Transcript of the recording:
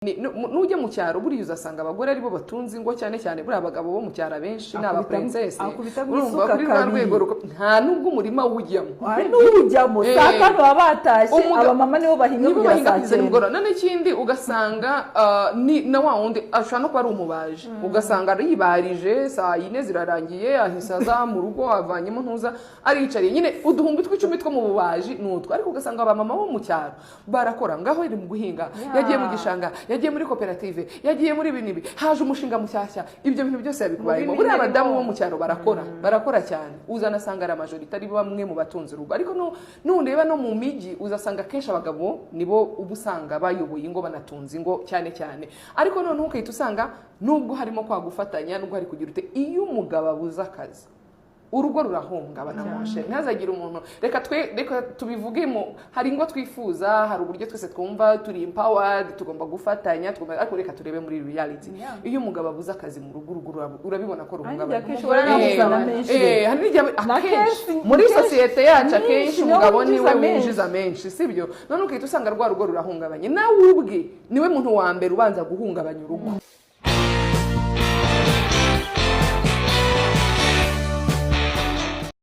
Nujya mu cyaro, buriya uzasanga abagore aribo batunze ingo cyane cyane. Buriya abagabo bo mu cyaro abenshi ni abaprincesse. Akubitamo Urumva, isuka kuri rwa kabiri. rwego nta nubwo umurima wujyamo. Hari n'ujyamo saa 5 baba batashye. Abamama nibo bahinga Nibo kugera bahinga saa kugeza 9. nimugoroba. None ikindi, ugasanga ni na wa wundi ashobora no kuba ari umubaji, ugasanga aribarije, saa 4 zirarangiye, ahise aza mu rugo, avanyemo ntuza, aricariye nyine. Uduhumbi tw'icumi two mu bubaji ni utwo. Ariko ugasanga abamama bo mu cyaro barakora, ngaho iri mu guhinga, yagiye mu gishanga, yagiye muri koperative, yagiye muri ibi n'ibi, haje umushinga mushyashya, ibyo bintu byose yabikubayemo. Mu Buriya bimina abadamu arimo. bo mu cyaro barakora, barakora cyane. Uzanasanga ari amajorité, ari bamwe mu batunze urugo. Ariko nundeba no mu mijyi, uzasanga akenshi abagabo nibo uba usanga bayoboye ingo, banatunze ingo cyane cyane. Ariko noneho ukahita usanga nubwo harimo kwa gufatanya, nubwo hari kugira ute, iyo umugabo abuze akazi, urugo rurahungabana. Moshe, ntazagire umuntu, reka twe, reka tubivuge mu hari ingo twifuza, hari uburyo twese twumva turi empowered, tugomba gufatanya, tugomba, ariko reka turebe muri reality. Iyo umugabo abuze akazi mu rugo, urugo urabibona ko ruhungabana. Akenshi ubona nawe uzana menshi. Hari n'igihe Na akenshi kenshi- muri kenshi- sosiyete yacu nyinshi akenshi niwe umugabo winjiza niwe menshi. winjiza menshi, sibyo? None ukahita usanga rwa rugo rurahungabanye, nawe ubwe niwe muntu wa mbere ubanza guhungabanya urugo.